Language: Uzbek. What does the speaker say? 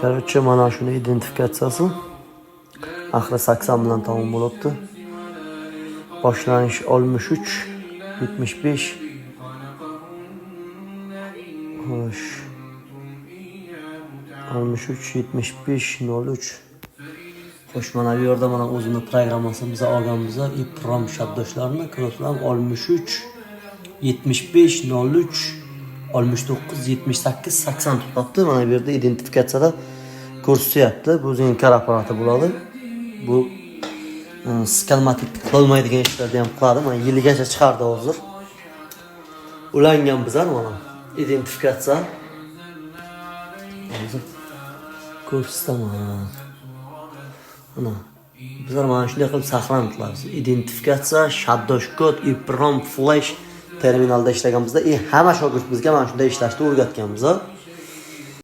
Короче, mana shuni identifikatsiyasi. Oxiri 80 bilan tamom bo'libdi. Boshlanish 63 75. Xo'sh. 63 75 03. Xo'sh, mana bu yerda mana o'zini programmasini biz olganmiz. EEPROM shabdoshlarni ko'rasizlar, 63 75 03 69 78 80 to'xtabdi. Mana bu yerda identifikatsiyada ko'rsatyapti. Bu Zencar apparati bo'ladi. Bu skalmatik qilolmaydigan ishlarni ham qiladi. Mana yiligacha chiqardi hozir. Ulangan bizlar mana identifikatsiya. Hozir ko'rsataman. Mana bizlar mana shunday qilib saqlanib qilamiz. Identifikatsiya, shaddosh kod, EEPROM, flash terminalda ishlaganimizda hamma shogird bizga mana shunday ishlashni o'rgatganmiz.